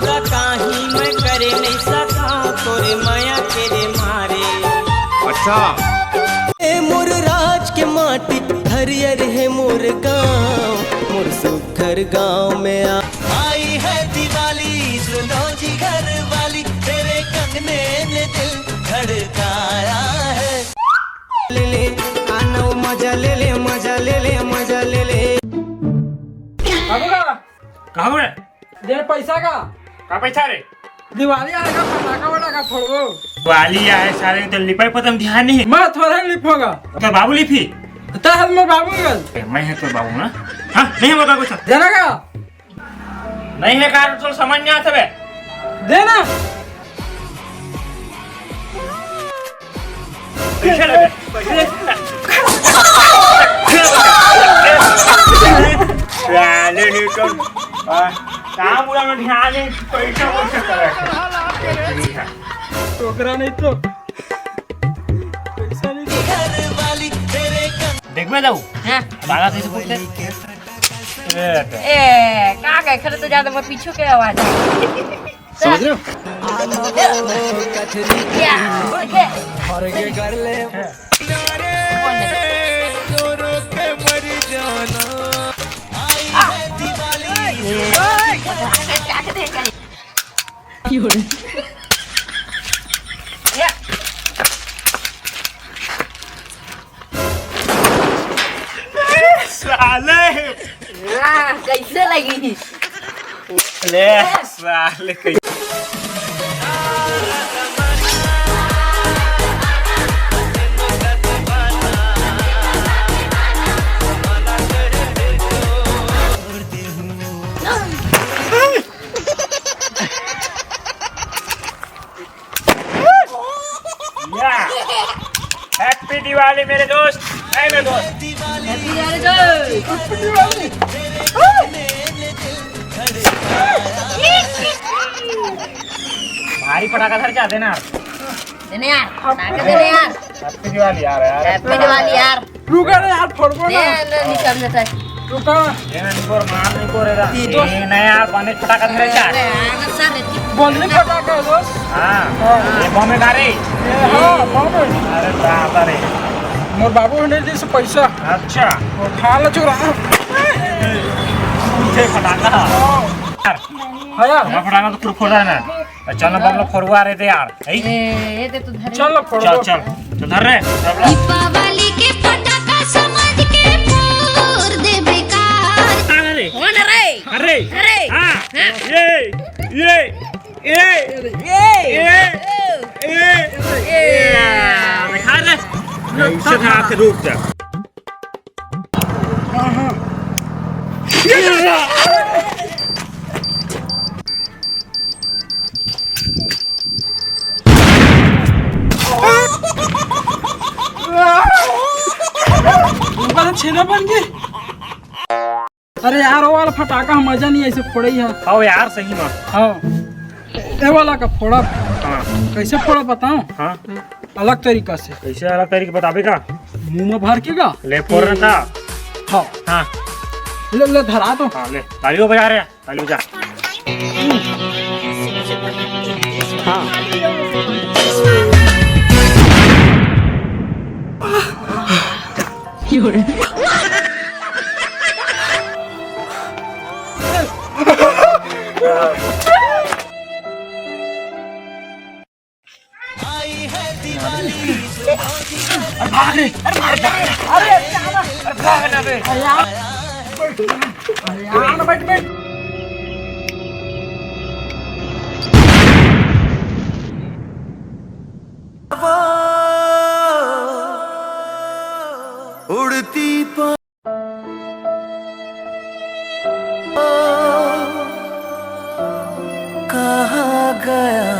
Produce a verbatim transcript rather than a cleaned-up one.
का काही मैं करे नहीं सका तोरे माया के रे मारे। अच्छा। ए मोर राज के माटी, हरियर हे मोर गाँव, मोर सुघर गाँव में आ। आई है दिवाली, सुनो जी घर वाली, तेरे कंगने ने दिल धड़काया है। ले ले, आनो मजा ले ले, मजा ले ले, मजा ले ले। बाबू का? कहाँ बे? दे पैसा का? का पैसा रे? दिवाली आय का, फटाका वटाका फोड़बो। दिवाली आय सारे, तो लिपाई पतम ध्यान नहीं। मैं थोड़ा लिपोगा। तो बाबू लिपी? तो हल मोर बाबू गल। ए, मैं है तो बाबू ना। हाँ, नहीं होगा कुछ। देना का? नहीं है कार, तो समझ नहीं आता बे। देना। पैसा लगे। साले नहीं तो, आ, काम पूरा में ध्यान नहीं, पैसा, पैसा करे। टोकरा नहीं तो, पैसा नहीं तो। देखबे जाऊ। हाँ। बाला कैसे पूछते? ए, ए, का कहे? खड़े तो ज्यादा मैं पीछू के आवाज है। समझ रहे हो? क्या? ओके। साले। हाँ, कैसे लगी? ले, साले, कैसे? या। Happy Diwali मेरे दोस्त। ए मेरे दोस्त। Happy Diwali दोस्त। Happy Diwali। भारी पटाखा धर जाते ना। देने यार, पटाखा देने यार। Happy Diwali यार, यार। Happy Diwali यार। रुका रे यार, फोड़बो ना। ए, नहीं, नहीं समझता है। रुका। ये नहीं को मार नहीं को रे रा। ये दोस्त। ये नया बने फटाका धरे का। अरे, हाँ, सर, बने फटाका दोस्त। हाँ। हाँ। ये बम का रे? ये, हाँ, बम। अरे बाप रे। मोर बाबू हंड्रेड जी से पैसा। अच्छा। वो खा लो चुरा। मुझे फटाका। हाँ। हाँ यार। हमारा फटाका तो पूरा फोड़ रहा है ना। चल ना, बम ला फोड़वा रहे थे यार। ए, ए, ए, ते तो धरे। चल ना, फोड़वा। चल, चल। चल, धर रे, सब ला। दीपावली के पटाखा समझ के फोड़ दे बेकार। अरे। कौन है रे? अरे। अरे। हाँ। हाँ। ये, ये, ये, ये, ये, ये। दिखा दे। ऐसे खा के रुक जा। ऊपर छेना बन गई। अरे यार, वो वाला फटाका ह मजा नहीं ऐसे फोड़े ही है। आओ यार, सही में। हाँ, ये वाला का फोड़ा। हाँ। कैसे फोड़ा बताओ? हाँ। अलग तरीका से। कैसे अलग तरीका बताबे का? मुंह में भर के का? ले फोड़ रहा था। हाँ। हाँ। ले, ले धरा तो। हाँ, ले। तालियों बजा रहे हैं। ताली बजा। हाँ। अरे भाग रे, अरे भाग, अरे, अरे, अरे भाग ना बे। अरे यार, अरे यार, बैठ, बैठ। उड़ती पा- कहाँ गया